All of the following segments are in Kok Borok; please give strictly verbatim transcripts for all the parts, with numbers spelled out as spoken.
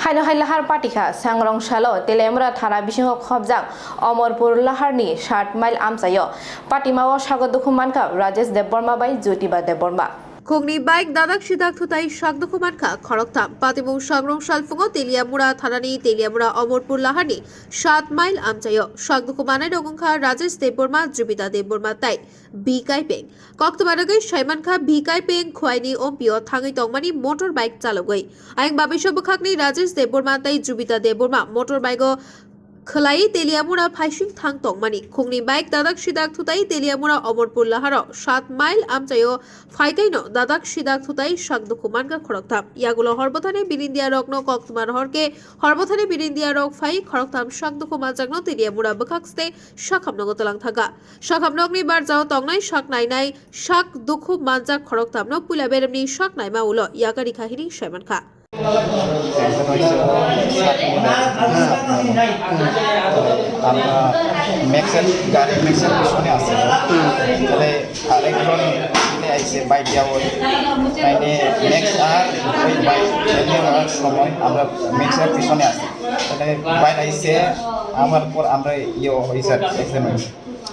Haino hai lahar patikha, Sangrong salo Teliamura thana bisingo khobjak Omorpur laharni sat mile amchaio. Patimao sago dukhu mankha Rajesh Debbarma bai Jyotiba Debbarma. Khungni bike dadak sidak thutai sak dukhu mankha khoroktham. Patimung Sangrong salphungo Teliamura thanani Teliamura Omorpur laharni sat mile amchaio. Sak dukhu manai rok wngkha Rajesh Debbarma, Jubita Debbarma tai B Kaipeng. Koktwma rwgwi saimankha B Kaipeng Khwaini Ompio thangwi tongmani motor bike chalogwi. Ayang babiso bwkhakni Rajesh Debbarma tei Jubita Debbarma motor bike o khwlai Teliamura phaising thang tongmani. Khungni bike dadak sidak thutai Teliamura Omorpur laharo sat mile amchaio phaikaino dadak sidak thutai sak dukhu mankha khoroktham. Yagulo horbothani birindia rokno koktwma rohorkhe horbothani birindia rok phai khoroktham sak dukhu manjakno Teliamura bwkhak site sakhamno gotolangthaka. Sakhamnokni barjao tongnai sak nainai sak dukhu manjak khoroktham no puila beremni sak naima ulo yakarikha hini saimankha. আমরা ম্যাক্সের গাড়ি ম্যাক্সের পিছনে আছে। তাহলে আরেকজন এখানে আইসে বাইক দিয়া ওই তাইলে ম্যাক্স আর ওই বাইক এমনি হওয়ার সময় আমরা ম্যাক্সের পিছনে আছি। তাহলে বাইক আইসে আমার পর আমরা ইয়ে হয়েছে অ্যাক্সিডেন্ট হয়েছে।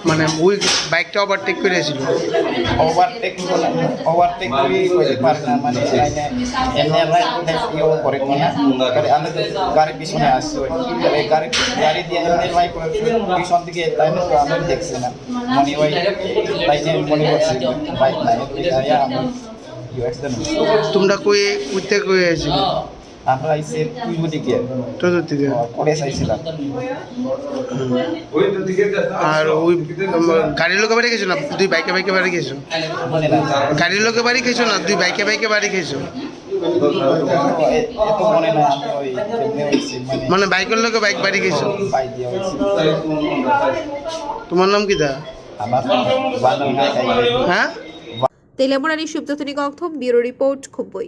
মানে ওই বাইকটা ওভারটেক করে আসছিল। ওভারটেক ওভারটেক করি করতে পারে না, মানে এমনি রাইট লেফট ইয়ে করে না। তাহলে আমি তো গাড়ির পিছনে আসছি, ওই তাহলে গাড়ি গাড়ি দিয়ে এমনি বাইক পিছন দিকে তাই না, তো আমি দেখছি না। মানে ওই তাই যে মনে করছি বাইক নাই, আমি অ্যাক্সিডেন্ট হয়েছে। তোমরা কই উঠতে কই আসছিল? আমরা আইসি পূর্ব দিকে তোদের দিকে। কলেজ আইছিলাম। আর ওই উম, গাড়ির লোকে বাড়ি গেছো না দুই বাইকে বাইকে বাড়ি গেছো? মনে না। গাড়ির লোকে বাড়ি গেছো না দুই বাইকে বাইকে বাড়ি গেছো? এত মনে না, আমি ওই কেমনে হয়েছি, মানে মানে বাইকের লোকে বাইক বাড়ি গেছো? বাইক দিয়ে হয়েছি। তোমার নাম কি দা? আমার বান্ধব না, হ্যাঁ? Teliamurani Shubdotini Kokthom, Bureau Report, Khumpui.